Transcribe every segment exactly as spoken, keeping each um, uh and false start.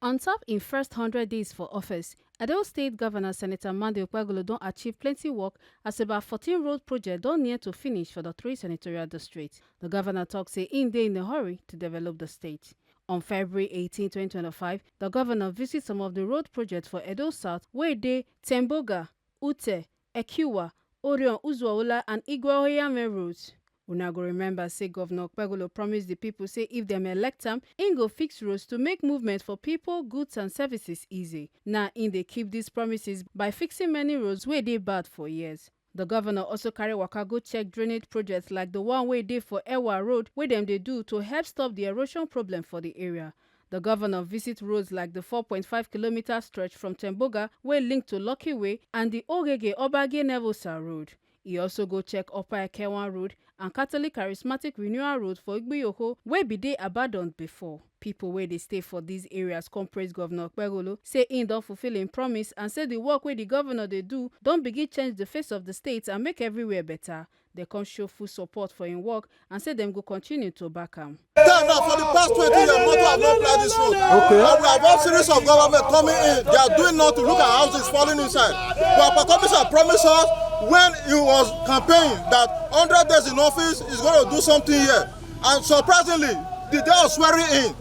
On top im first hundred days for office, Edo State Governor Senator Monday Okpebholo don achieve plenty work as about fourteen road projects don near to finish for the three senatorial districts. The governor talk say im dey in a hurry to develop the state. On February eighteen, twenty twenty-five, the governor visit some of the road projects for Edo South wey dey Temboga, Ute, Ekiwa, Orion Uzuaola and Igwe Ohiame roads. Una go remember say Governor Okpebholo promise the people say if dem elect am, im go fix roads to make movement for people, goods and services easy. Now im dey keep these promises by fixing many roads wey dey bad for years. The governor also carry waka go check drainage projects like the one wey dey for Ewa Road wey dem dey do to help stop the erosion problem for the area. The governor visit roads like the four point five kilometer stretch from Temboga wey link to Lucky Way and the Ogege Obage Nevosa Road. E also go check Upper Ekewan Road and Catholic Charismatic Renewal Road for Igbiyoko wey be dey abandoned before. People wey dey stay for these areas come praise Governor Okpebholo, say im don fulfill im promise and say the work wey the governor dey do don begin change the face of the state and make everywhere better. They come show full support for im work and say dem go continue to back am. Time now for the past twenty years, motor have not plied this road. Okay. And we have one series of government coming in. They are doing nothing. Look at houses falling inside. But Akpabio Mensah promised us when he was campaigning that hundred days in office is going to do something here. And surprisingly, the day of swearing in,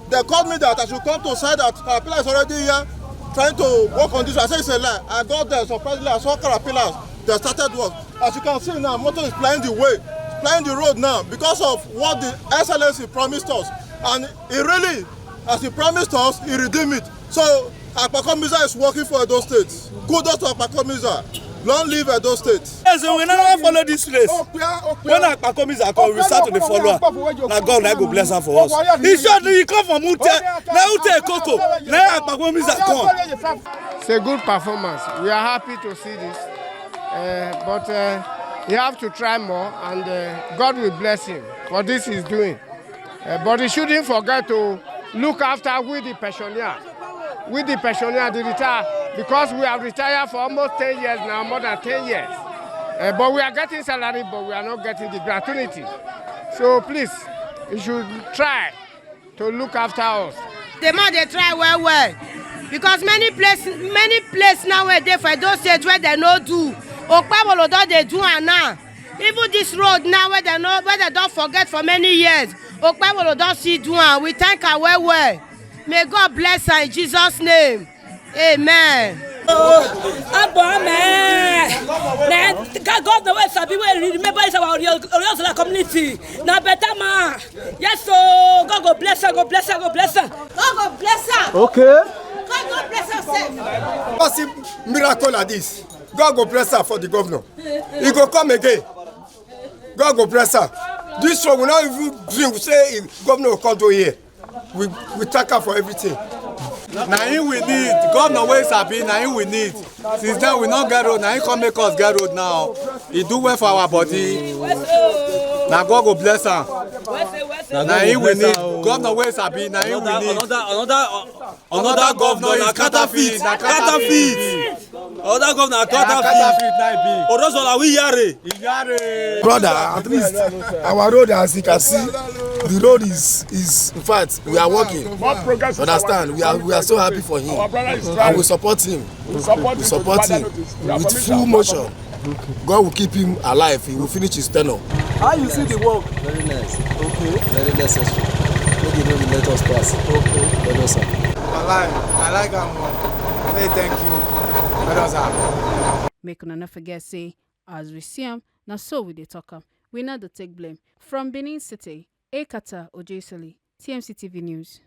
they called me that I should come to site that caterpillar is already here trying to work on this. I said it's a lie. I got there, surprisingly, I saw caterpillars. They started work. As you can see now, motor is plying the way, plying the road now because of what the Excellency promised us. And he really, as he promised us, he redeemed it. So Akpabio Mensah is working for Edo State. Kudos to Akpabio Mensah. Long live Edo State. Yes, so we never follow this race. When Akpabio Mensah come, we start to dey follow am. Na God na go bless am for us. He short, he come from Ute. Na Ute Koko. Na Akpabio Mensah come. It's a good performance. We are happy to see this. Uh, but uh, he have to try more, and uh, God will bless him for this he's doing. Uh, but he shouldn't forget to look after we the pensioner. We the pensioner, the retire, because we have retired for almost ten years now, more than ten years. Uh, but we are getting salary, but we are not getting the gratuity. So please, you should try to look after us. The man dey try well well because many place many place now wey dey for Edo State wey dem no do, Okpebholo don dey do am now. Even this road now wey dem no wey dem don forget for many years, Okpebholo don still do am. We thank am well well. May God bless am in Jesus name. Amen. Agbo amen. Na God governor wey sabi wey remember is our Orion Orion Sala community. Na better man. Yes, so God go bless am, go bless am, go bless am. God go bless am. Okay. God go bless am sef. Possible miracle like this. God go bless am for the governor. He go come again. God go bless am. This one we no even dream say governor go come do here. We we thank am for everything. Na him we need. Governor wey sabi, na him we need. Since then we no get road, na him come make us get road now. He do well for our body. Na God go bless am. Na him we need. Governor wey sabi, na him we need. Another another another governor is counterfeit. Na counterfeit. Other governor na counterfeit. Odosola we yare. Brother, at least our road, as you can see, the road is is in fact we are working. Understand? We are we are so happy for him, and we support him. We support him with full motion. God will keep him alive. He will finish his tenure. How you see the work? Very nice. Okay. Very necessary. Make you no dey let us pass. Okay. Well done, sir. I like, I like am. Hey, thank you. Well done, sir. Make una no forget say, as we see am, na so we dey talk am. We no dey take blame. From Benin City, Ekata Ojesili, T M C T V News.